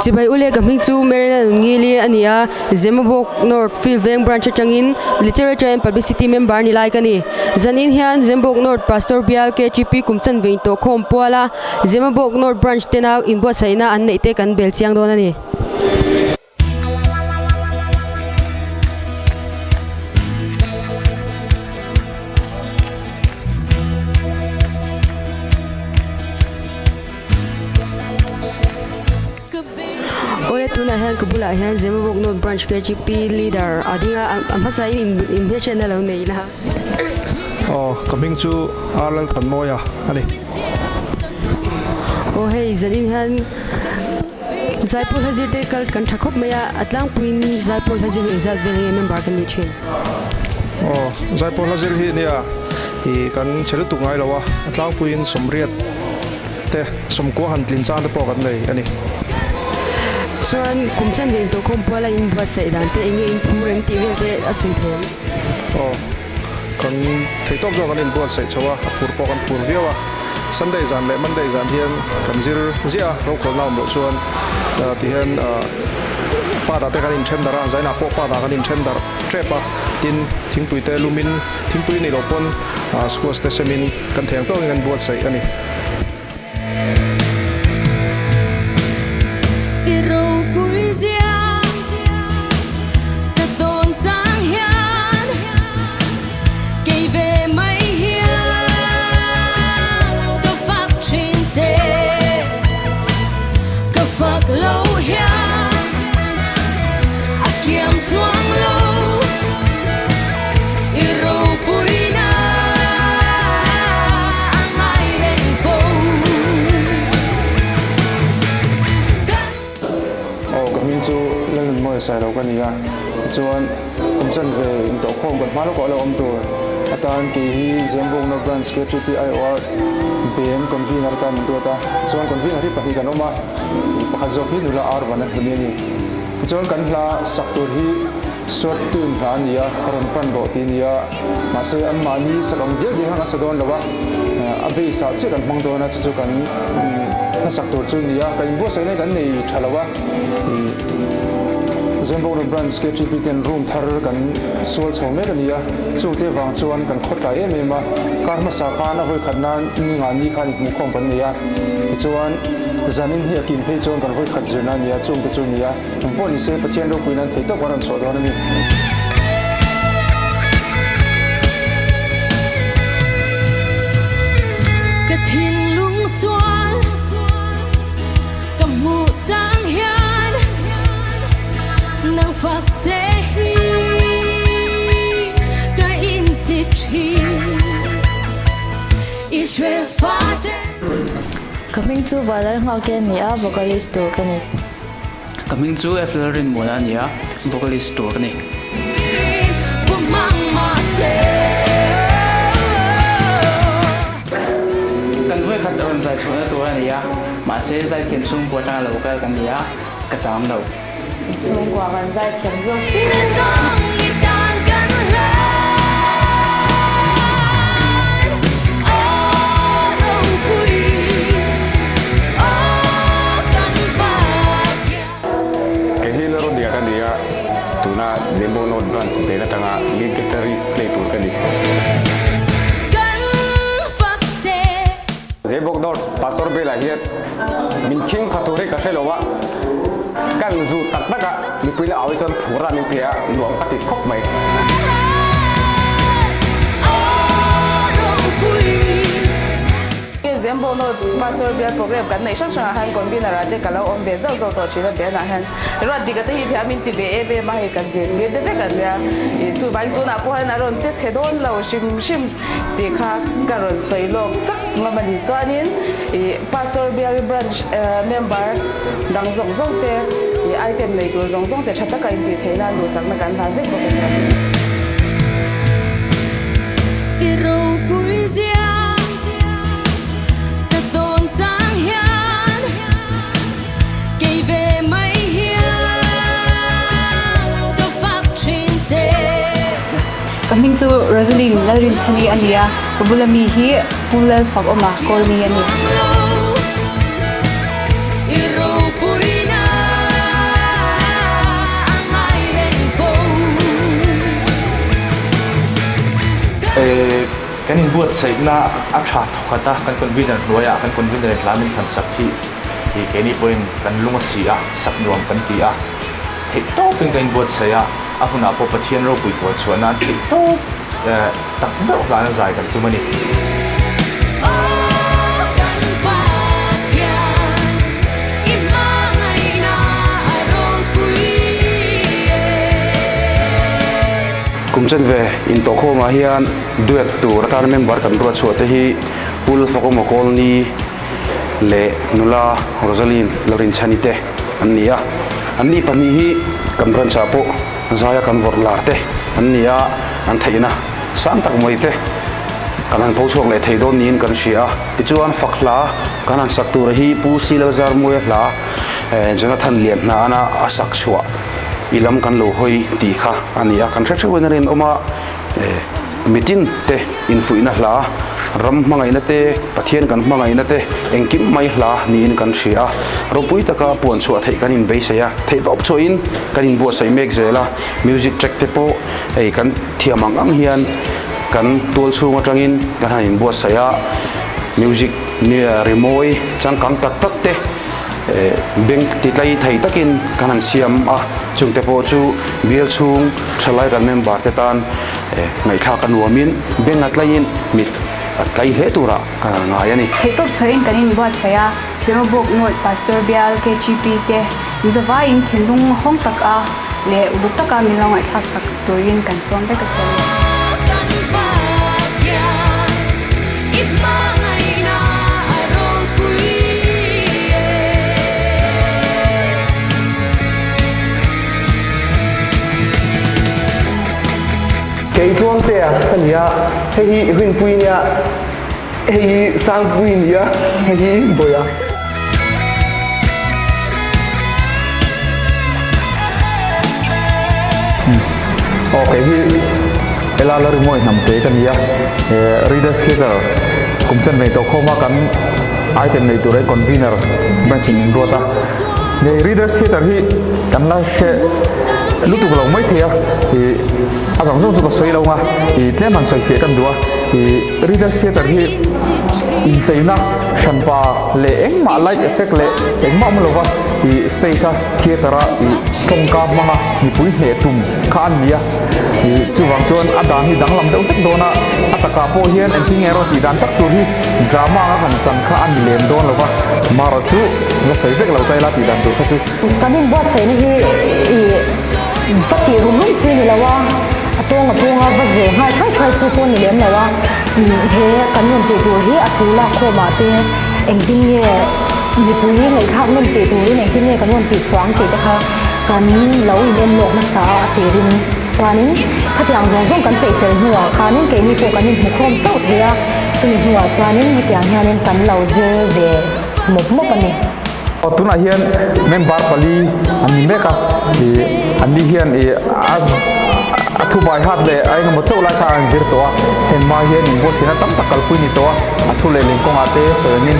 Chibai ule ka hming chu Maryland Nunngili a ni a, Zemabawk North Field Veng Branch atangin Literature and Publicity member ni lai ka ni. Zanin hian Zemabawk North Pastor Bial KTP kum chan vein tawh khawm pual a, Zemabawk North Branch tena inbuatsaihna an neih te kan bel chiang dawn a ni. Awle tunah hian ka bulah hian Zemabawk North Branch KGP leader a ding a, a hmasa in inhmelhriatna lo nei ila. Aw, ka hming chu R Lalthanmawia a ni. Aw hei zanin hian Zaipawl hla zir te kal kan tha khawp mai a, a tlangpuiin Zaipawl hla zir hi engzat vel nge member kan nih thin? Aw, Zaipawl hla zir hi nia i kan chhe lutuk ngai lo a, a tlangpuiin sawmriat te sawmkua han tlin chang te pawh kan nei a ni. Chuan kum chan ve intawhkhawm puala in buatsaih dan te eng nge in phur em tih vel te a sawi thei em? Aw, kan theihtawp zawk kan inbuatsaih chho a, a phur pawh kan phur viau a. Sunday zan leh Monday zan hian kan zir ziah a, rokhawlna awm loh chuan ti hian part ah te kan inthen darh a, zainah pawh part ah kan inthen darh tep a, tin thingpui te lumin thingpui nih loh pawn squash te semin kan theng tawngin kan buatsaih a ni. Aw ka hming chu Lalnunmawia Sailo ka ni a, tichuan kum chanve intawhkhawm kan hma lawkah a lo awm tur atan kei hi Zembawkna Branch KTPIOR Band Convener atan min ruat a, tichuan Convener hi pahnih kan awm a, pakhat zawk hi nula ar van a hlumi a ni. Tichuan kan hla sak tur hi Suat tune hla a ni a, rawn pan rawh tih a ni a, mahse anmahni sak ang dial dial khan a sa dawn lo a, a base ah chiah kan hmang dawn a, chu chu kan hmasak tur chu a ni a, kan inbuatsaihna hi kan nei tha lo a, Zembawk Road Branch KTP ten room thar kan sual chho mek a ni a, chute vang chuan kan khawtlai em em a, kar hmasa khan a vawikhat nan ni ngah ni khan inhmuhkhawm kan nei a, tichuan zanin hi a kim phei chuan kan vawikhat zirna a ni a, chungte chu a ni a. Eng pawh ni se Pathian ropui nan theih tawk a rawn chhuah dawn a ni. Ka thinlung sual ka hmuh chang hian nang fak che hi ka insit thin Israel fate. Ka hming chu Vanlal Nghak e a ni a, vocalist tur ka ni. Ka hming chu Ethel Rinmuana a ni a, vocalist tur ka ni. Kan vawikhat rawn zai chhuahna tur a ni a, mahse zaithiam chhungkua atanga lo kal kan ni a, ka zam lo. Chhungkua kan zaithiam zawk hle. Kei hi Larodia ka ni a, tuna Zembo North Branch band atanga lead guitarist play tur ka ni. Zembawk North Pastor Bella hian min khing pha tur hi ka hre lo a, kan zu tak tak a, mipui la au hi chuan phur a min pe a, nuam ka ti khawp mai. Zembo North Pastor Bial Program kan neih hrang hrangah khan convener ah te ka lo awm ve zauh zauh tawh thin a band ah hian ruat dik a te hi thiam in ti ve em em a hei kan zirtir te vek an nia ih chuvangin tunah pawh hian a rawn che chhe dawn lo hrim hrim tih kha ka rawn sawi lawk sak ngam a ni chuanin ih Pastor Bial Branch member dang zawng zawng te ih item nei tur zawng zawng te tha taka intih theih nan duhsakna kan hlan vek bawk a chuan. I ropui zia Ka tawn chang hian kei ve mai hian ka fak thin che. Ka hming chu Rosaline Lalrinchhani a ni a, ka bula mi hi Pu Lalfakawma Kawlni a ni. Kan inbuatsaihna a tha thawkhat a, kan convener hnuaiah kan convener in hla min thlan sak hi keini pawhin kan lung a si a, sak nuam kan ti a, theih tawpin kan inbuatsaih a, a hunah pawh Pathian ropui puan chhuah nan theih tawp tak meuh hlana zai kan tum a ni. Kum chanve intawhkhawmah hian duet tur atana member kan ruat chhuah te hi Pu Lalfakawma Kawlni leh nula Rosaline Lalrinchhani te an ni a. Anni pahnih hi kan branch ah pawh zaia kan vawrh lar te an ni a, an theihna sang tak mai te kan han pho chhuak leh thei dawn niin kan hria a. Tichuan fak hla kan han sak tur hi Pu Si Lalzarmuia hla Jonathan Lianhnana a sak chhuah i lam kan lo hawi tih kha a ni a, kan hre theuhin a rinawm a, mitin te infuihna hla, ram hmangaihna te, Pathian kan hmangaihna te engkim mai hla niin kan hria a, ropui taka puan chhuah theih kan inbeisei a, theihtawp chhuahin kan inbuatsaih mek zel a, music track te pawh hei kan thiam ang ang hian kan tual chhung atangin kan han inbuatsaih a, music rimawi changkang tak tak te. Beng ti tlai thei takin kan han siam a, chungte pawh chu bial chhung thalai kan member te tan ngaihthlak a nuamin beng a tlaiin mit a tlai hle turah kan han ngai a ni. Theihtawp chhoin kan inbuatsaih a, Zemabawk North Pastor Bial KGP te zavaiin thinlung hawng tak a leh uluk taka min lo ngaihthlak sak turin kan sawm vek a che. I hmangaihna a ropui e. Kei Tluangtea ka ni a, hei hi Rinpui nia, hei hi Sangpui nia, hei hi Bawia. Aw kei hi Ela Larimawi hnamte ka ni a, he Readers Theatre kum chen nei tawh khawma kan item nei tur hi convener branch in min ruat a. He Readers Theatre hi kan la hre lutuk lo mai thei a, ih a zawng zawng chu ka sawi lo ang a, ih tlem han sawi fiah kan duh a, ih Readers Theatre hi incheina hranpa leh engmah light effect leh engmah awm lova ih stage a theatre a ih tawngka hmanga mipui hneh tum kha an ni a ih chuvang chuan a dan hi danglam deuh hlek dawn a a takah pawh hian engtin nge erawh tih dan tak tur hi drama anga han chan kha a ni lem dawn lova marawh chu la sawi vek lo ta ila tih dan tur kha chu. Kan inbuatsaihna hi ih va tih rum rum chi ni lo a, a tawng a pawnga va zir nghal thuai thuai chu pawh ni lem lo a, he kan rawn tih tur hi a thu lak khawmah te engtin nge mipui ngaihthlak nawm tih turin engtin nge kan rawn tih chhuah ang tih te kha kan lo in en lawk hmasa a a tirin chuanin khatiang zawng zawng kan peih fel hnuah khanin keini pawh kan inhmu khawm chauh thei a, chumi hnuah chuanin hetiang hianin kan lo zir ve mawp mawp a ni. Aw tunah hian member pali an ni mek a, ih an ni hian ih a a thu bai hat leh a engemaw chauh lai kha an zir tawh a, heng hma hian inbuatsaihna tam tak kalpui a ni tawh a, a thu leh leng kawngah te sawi angin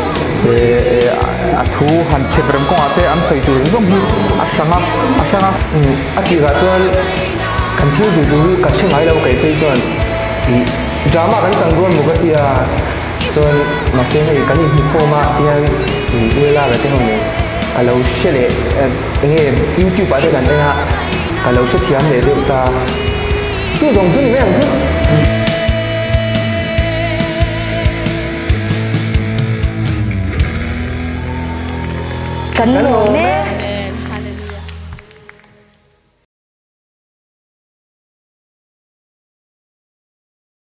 ih a thu han chhep rem kawngah te an sawi tur zawng hi a hrang a a hrang a. A tirah chuan kan thil zir tur hi ka hre ngai lo kei phei chuan ih drama kan chang dawn maw ka tia. Chuan mahse hei kan inhmu khawm a tihian ui lak te ho nen ka lo hre leh eng nge youtube ah te kan en a ka lo hrethiam leh deuh ta chu zawng chu ni mai ang chu. Kan lawm e.